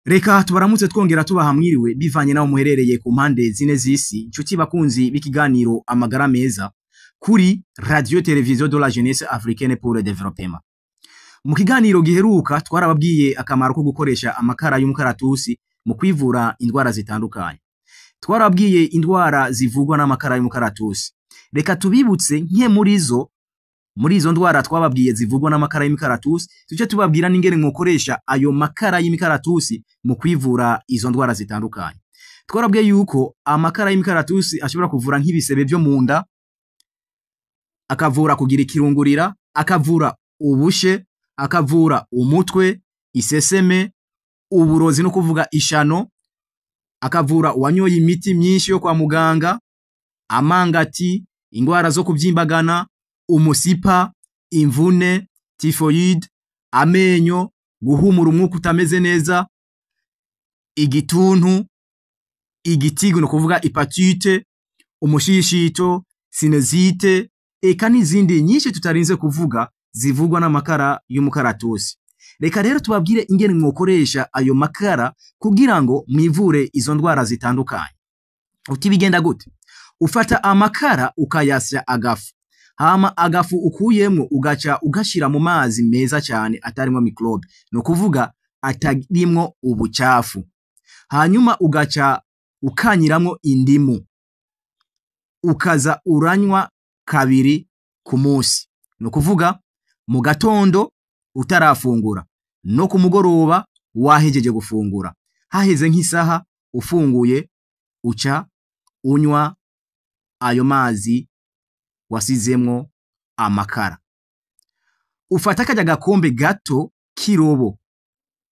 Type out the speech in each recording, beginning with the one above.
Reka tubaramutse twongera tubaha mwiriwe bivanye naho muherereye ku mpande zine z'isi, nshuti bakunzi b'ikiganiro Amagara Meza kuri Radio Television de la Jeunesse Africaine pour le Développement. Mu kiganiro giheruka twarababwiye akamaro ko gukoresha amakara y'umukaratusi mu kwivura indwara zitandukanye. Twarababwiye indwara zivugwa n'amakara y'umukaratusi. Reka tubibutse nke muri izo ndwara twababwiye zivugwa n'amakara y'imikaratusi, tuce tubabwira n'ingene mwokoresha ayo makara y'imikaratusi mu kwivura izo ndwara zitandukanye. Twarabwiye yuko amakara y'imikaratusi ashobora kuvura nk'ibisebe vyo mu nda, akavura kugira ikirungurira, akavura ubushe, akavura umutwe, iseseme, uburozi no kuvuga ishano, akavura uwanyoye imiti myinshi yo kwa muganga, amangati, ingwara zo kubyimbagana, umusipa, imvune, typhoid, amenyo, guhumura umwuka utameze neza, igituntu, igitigu no kuvuga hépatite, umushishito, sinusite, eka n'izindi nyinshi tutarinze kuvuga zivugwa n'amakara y'umukaratusi. Reka rero tubabwire ingene mwokoresha ayo makara kugira ngo mwivure izo ndwara zitandukanye. Uti bigenda gute? Ufata amakara ukayasya agafu, hama agafu ukuyemwo ugaca ugashira mu mazi meza cyane atarimwo microbe, no kuvuga atarimwo ubucafu, hanyuma ugaca ukanyiramwo indimu, ukaza uranywa kabiri ku munsi, no kuvuga mu gatondo utarafungura no ku mugoroba wahejeje gufungura. Haheze nk'isaha ufunguye, uca unywa ayo mazi wasizemwo amakara. Ufata karya gakombe gato k'irobo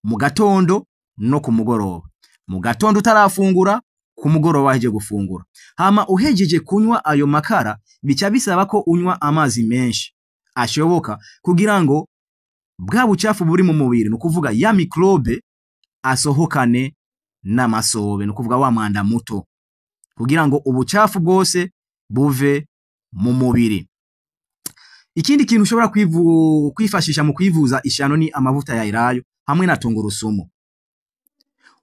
mu gatondo no ku mugoroba, mu gatondo utarafungura, ku mugoroba wahejeje gufungura. Hama uhejeje kunywa ayo makara, bica bisaba ko unywa amazi menshi ashoboka kugira ngo bwa bucafu buri mu mubiri, ni ukuvuga ya microbe, asohokane n'amasobe, ni ukuvuga wa mwanda muto, kugira ngo ubucafu bwose buve mu mubiri. Ikindi kintu ushobora kwifashisha mu kwivuza ishano ni amavuta ya elayo hamwe na tungurusumu.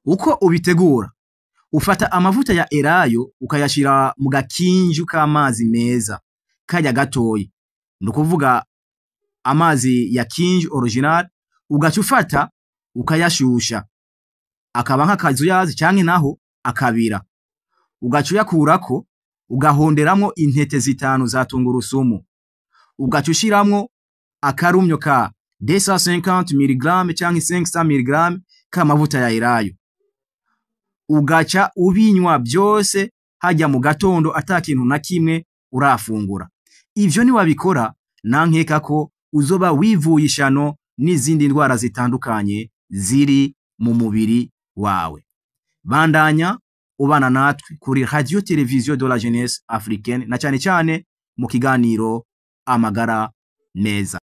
Uko ubitegura: ufata amavuta ya elayo ukayashira mu gakinju k'amazi meza karya gatoyi, ni ukuvuga amazi ya kinju original, ugaca ufata ukayashusha akaba nk'akazuyazi canke naho akabira, ugaca uyakurako, ugahonderamwo intete zitanu za tungurusumu, ugaca ushiramwo akarumyo ka 250 mg canke 500 mg k'amavuta ya elayo, ugaca ubinywa byose hajya mu gatondo ata kintu na kimwe urafungura. Ivyo niwabikora, nankeka ko uzoba wivuye ishano n'izindi ndwara zitandukanye ziri mu mubiri wawe. Bandanya ubana natwe kuri Radio Television de la Jeunesse Africaine, na cyane cyane mu kiganiro Amagara Meza.